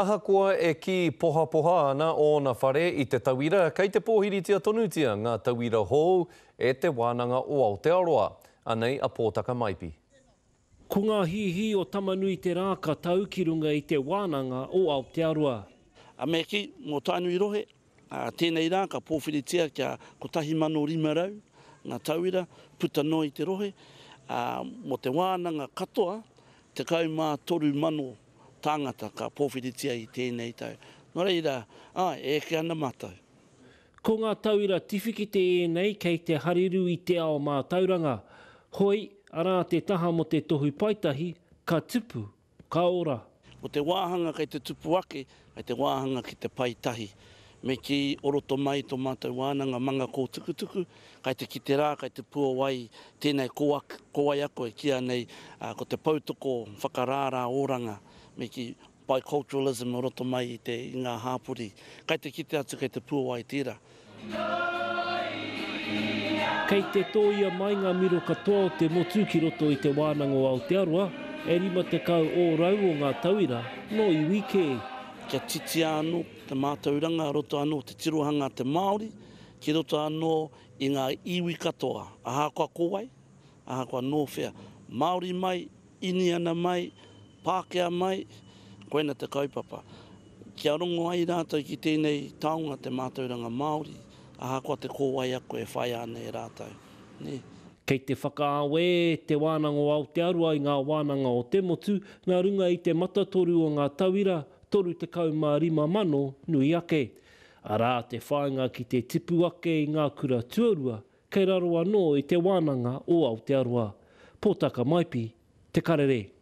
Ahakoa e kī pohapoha ana ōna whare i te tauira, kei te pōhiritia tonutia ngā tauira hou e Te Wānanga o Aotearoa. Anei a Pōtaka Maipi. Ko ngā hīhī o Tamanuiterā ka tau ki runga i Te Wānanga o Aotearoa. A me kī, mō Tainui rohe, ā tēnei rā ka pōwhiritia kia 1,500 ngā tauira puta noa i te rohe, ā, mō te wānanga katoa, 13,000 tāngata ka pōwhiritia i tēnei tau. Nō reira, āe, e eke ana mātou. Ko ngā tauira tiwhikete ēnei kei te hariru i te ao mātauranga. Hoi, arā te taha mō te tohu paetahi, ka tupu, ka ora. Ko te wāhanga kei te tupu ake, kei te wāhanga ki te paetahi. Me kī, o roto mai i tō mātou wānanga manga kōtukutuku, kai te kite rā, kai te puawai tēnei kōwai ako e kīa nei ko te poutoko whakarārā oranga, me kī, biculturalism o roto mai i te, i ngā hāpori. Kai te kite atu kei te puawai tērā. Kei te tōia mai ngā miro katoa o te motu ki roto i Te Wānanga o Aotearoa, e 50 ōrau o ngā tauira nō iwi kē. Kia titia anō te mātauranga roto anō te tirohanga a te Māori ki roto anō i ngā iwi katoa, ahakoa ko wai, ahakoa nō whea, Māori mai, Iniana mai, Pākehā mai, koina te kaupapa. Kia rongo ai rātou ki tēnei taonga te mātauranga Māori, ahakoa te kōwae ako e whaia ana e rātou, nē. Kei te whakaawē Te Wānanga o Aotearoa i ngā wānanga o te motu nā runga i te matatoru o ngā tauira 35,000 nui ake. Arā te whāinga ki te tipu ake i ngā kura tuarua kei raro anō i Te Wānanga o Aotearoa. Pōtaka Maipi, Te Karere.